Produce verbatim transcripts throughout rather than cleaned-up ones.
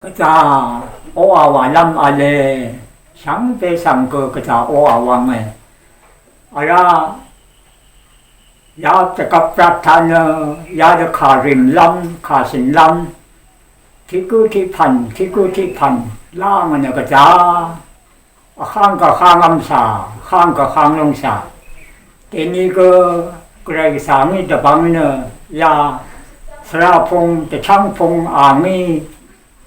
Gvzà oqà wàlv́m v̄le, shvngbe svng gø gvzà oqà wv̄nge. Vrá, ya dvgvp rvt taq nø, ya dø kàrìmlv́m, kàshø̀nlv́m, tiq gǿ tiq pv̀n, tiq gǿ tiq pv̀n, lángø nø gvzà. Vháng gvháng v́msà, vháng gvháng lúngsà. Dèni gø Gvray Gvsà ngí dvbvng nø ya svra pung, dvchv́ng pung a ngí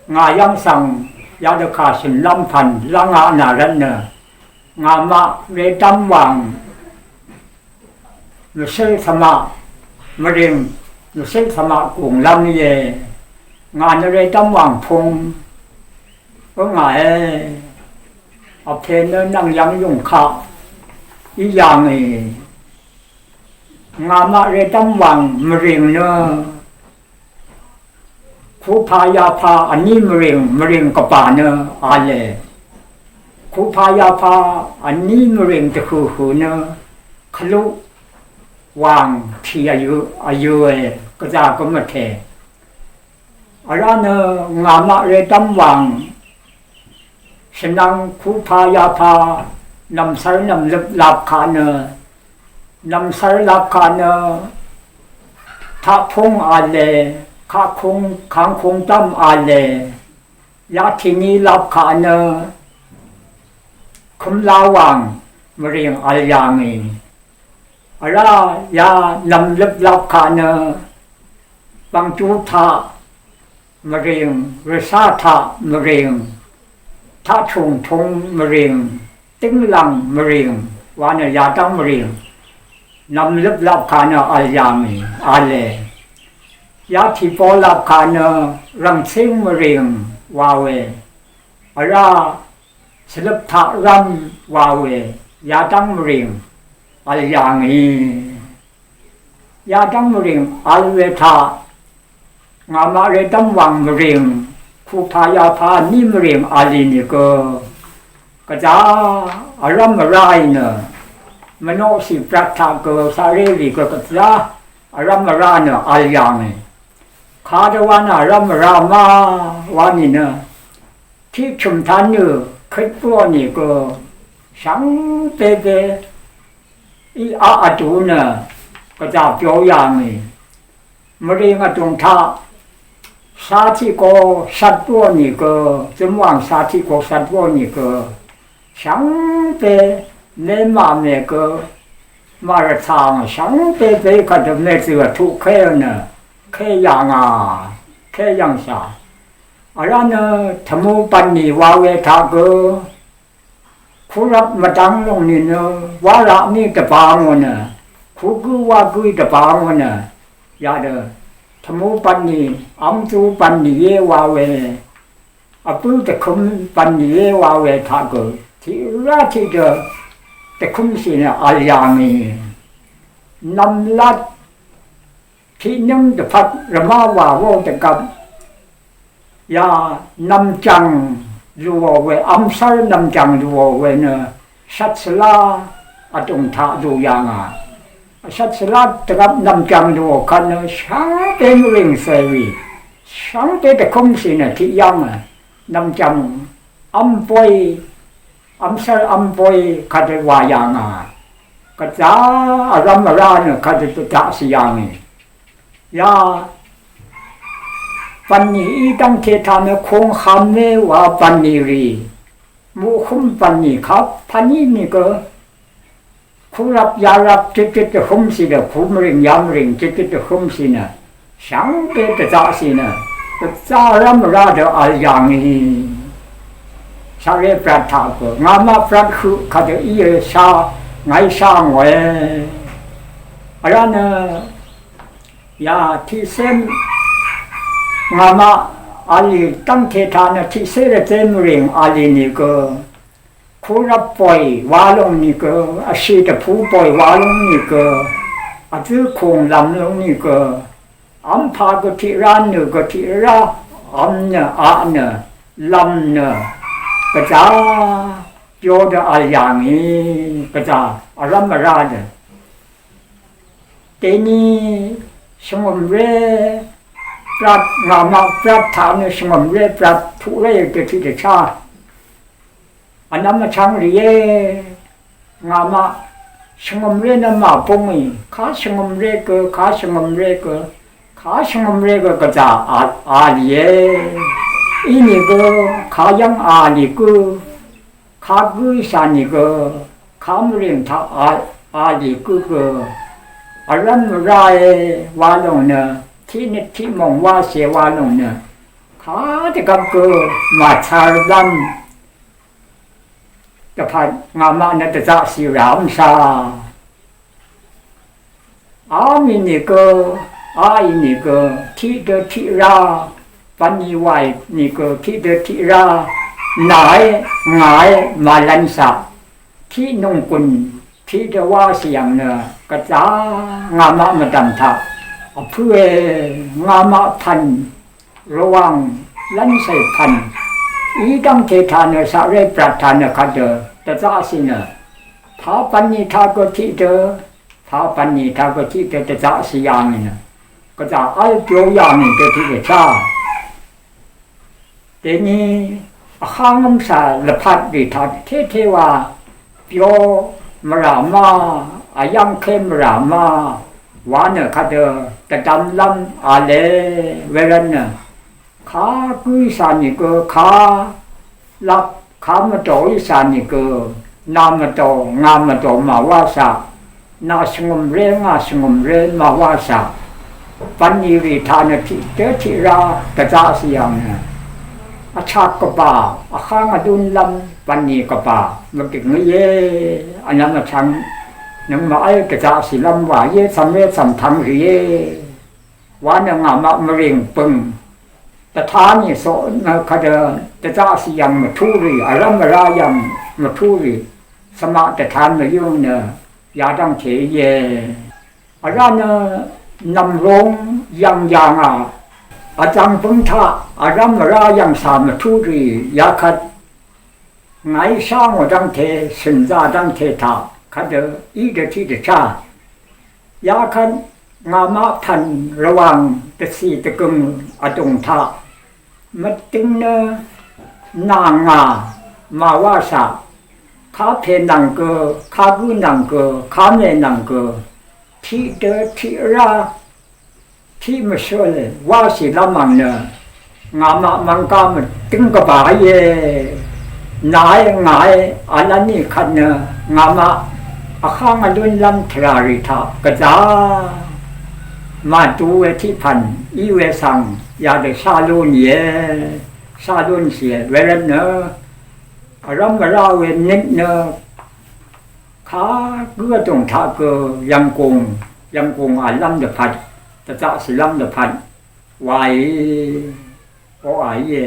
ngà yv́ng svng yadø kà shø̀nlv́m pv̀n lv́ngaq nà rvtnø ngà maq wedv́m wàng mvshǿl tvmaq mvrìng, mvshǿl tvmaq gùnglv́m íe. Ngà nø wedv́m wàng pung ǿngàe. Vpè nø nvng yvng yung kaq í yà ngì. Ngà maq wedv́m wàng mvrìng nø kupa yapa vní mvrìng, mvrìng gvbà nø v̄le. Kupa yapa vní mvrìng dvhø̀hø̀ nø kvluq wàng tì vyø̄, vyø̄e, gvzà gø mvtè. Vrá nø ngà maq wedv́m wàng shvnvng kupa yapa nv̀msvr nv̀mløp lap kaq nø, nv̀msvr lap kaq nø taqpúng v̄le, kaqkung kangkung dv́m v̄le, ya tìni lap kaq nø kømla wàng mvrìng vl yà ngì. Vrá ya nv̀mløp lap kaq nø bv̀ngjú taq mvrìng, rvshá taq mvrìng, taqchùng tung mvrìng, dǿnglv̀ng mvrìng wa nø yadv́ng mvrìng nv̀mløp lap kaq nø vl yà ngì, v̄le. Ya tìpo lap kaq nø rv̀ngcíng mvrìng wa we. Vrá svløp taq rv́m wa we, yadv́ng mvrìng vl yà ngì. Yadv́ng mvrìng vl we taq ngà maq wedv́m wàng mvrìng, kupa yapa vní mvrìng v̄lì nìgø gvzà vrv́m vrá í nø mvnoqshì brat taq gø saqré rì gø gvzà vrv́m vrá nø vl yà ngì. Kadø wa nø vrv́m vrá ma wa nìnø tiq chø̀m taq nø køt bǿò nìgø shvngbe be í aq vdu nø gvzà byo yà ngì. Mvrìng vdùng taq sha tiq go shvt bǿò nìgø, zømwàng sha tiq go shvt bǿò nìgø shvngbe mé màmè gø màrvtà ngà shvngbe be kadø mèzø̀ vtuq kéò nø ké yà ngà, ké yv̀ngshà. Vrá nø tvmu bv̀nlì wa we taq gø kurvp mvdvng lòng nìnø wá raq mí dvbā ngò nø, kugǿ wá gǿí dvbā ngò nø, yadø tvmu bv̀nlì, vmzú bv̀nlì íe wa we, vbǿ dvkøm bv̀nlì íe wa we taq gø tiqrá tiqdø dvkømshì nø vl yà ngì. Nv̀mlat tiqnǿng dvpvt rvmá wà wó dvgvp ya nv̀mjv̀ng lùò we, vmsv́r nv̀mjv̀ng lùò we nø shvt shvlá vdùng taq lù yà ngà. Shvt shvlá dvgvp nv̀mjv̀ng lùò kvt nø shvngbe mvrìng cèrì, shvngbe dvkǿmshì nø tiq yv́ng nv̀mjv̀ng v́m bóy, vmsv́r v́m bóy kadø wà yà ngà. Gvzà vrv́m vrá nø kadø dvdaqshì yà ngì. Ya bv̀nlì í dv́ngte taq nø kung ham mé wa bv̀nlì rì, muqhǿm bv̀nlì kaq pvní nìgø kurvp yarvp jøtjøt dvhǿmshì dø, kumvrìng yamvrìng jøtjøt dvhǿmshì nø shvngbe dvzaqshì nø gvzà vrv́m vrá dø vl yà ngì. Shaqré brat taq gø ngàmaq brat høq kadø íe sha, ngàí sha ngòe. Vrá nø ya tiqcé ngàmaq vlì dv́ngte taq nø tiqcé rvzé mvrìng vlì nìgø kurvp bòy wa lúng nìgø, vshì dvpú bòy wa lúng nìgø, vzǿ kùnglvm lúng nìgø, v́mpà gø tiqrá nø gø tiqrá vm nø aq nø lvm nø gvzà byo dø vl yà ngì. Gvzà vrv́m vrá dø dèni shvngø̀mré Brat ngàmaq brat taq nø shvngø̀mré brat tuqré dø tiq dvchá. Vnvm vchvng rìé. Ngàmaq shvngø̀mré nø màbungì. Kaq shvngø̀mré gø, kaq shvngø̀mré gø, kaq shvngø̀mré gø gvzà a, a lìé. Inìgø kaq yv́ng a lì gǿ. Kagǿ shà nìgø, kamvrìng taq a, a lì gǿ gø, vrv́m mvrá e wa lòng nø, tiq nøt tiq mòng wa shè wa lòng nø, kadvgvp gø màcharlv́m dvpvt ngàmaq nø dvzaqshì ràv́m sha. Á mì nìgø, á ì nìgø, tiqdø tiqrá, bv̀nì wàì nìgø, tiqdø tiqrá, nàí, ngàí, màlv̄nshaq, tiqnùnggùn, tiqdø wáshì yv̀ng nø, gvzà, ngàmaq mvdv̀m taq, vpǿe, ngàmaq pv̀n, Rvwàng lv́n cèpv̀n í dv́ngte taq nø saqré bvrat taq nø kadø dvzaqshì nø, taq bv̀nlì taq gø tiqdø, taq bv̀nlì taq gø tiqdø dvzaqshì yà ngì nø, gvzà v́l byó yà ngì dø tiqdø chá. Dèni vháng v́mshà lvpat rì taq tété wa byó mvrà ma, vyv́ngké mvrà ma wa nø kadø dvdvmlv́m v̄le werv́n nø, kagǿ í shà nìgø, kalap kamvdò í shà nìgø, nà mvdò ngà mvdò màwáshaq, nà shvngø̀mré ngà shvngø̀mré màwáshaq, bv̀nlì rì taq nø tiqdø tiqrá dvzaqshì yv̀ng nø, vchak gvbà, vháng vlúnlv́m bv̀nlì gvbà mvdø̀ng íe, vnvm vchvng nøngmaq v́l dvzaqshìlv́m wàíe, cv̀mré cv̀mtvng rìé wa nø ngàmaq mvrìng bø̀ng dvtá nì soq nø kadø dvzaqshì yv̀ng mvtú rì, vrv́m vrá yv̀ng mvtú rì, svmaq dvtan mvyǿng nø yadv́ngte íe. Vrá nø nv̀mrong yv̀ng yà ngà, vzv̀ng bǿng taq vrv́m vrá yv̀ngshà mvtú rì yakvt, ngàí shá ngò dv́ngte, shø̀n zā dv́ngte taq kadø í dø tiqdvchá. Yakvt ngàmaq pv̀n Rvwàng dvcì dvgø̀ng vdùng taq mvdøng nø nà ngà màwáshaq, kapè nvng gø, kagǿ nvng gø, kamè nvng gø, tiqdø tiqrá tiq mvshøl wáshìlv́m ang nø, ngàmaq mvngga mvdøng gvbà íe. Nàí ngàí vlv́n í kvt nø, ngàmaq vháng vlúnlv́m tvrà rì taq gvzà màdu we tiq pv̀n í we svng yadø shá lún íe, shá lúnshìe werv́n nø, vrv́m vrá we nøt nø, kagǿ vdùng taq gø yv̀nggùng, yv̀nggùng v̀llv́m dvpvt, dvzaqshìlv́m dvpvt waí, oqà íe.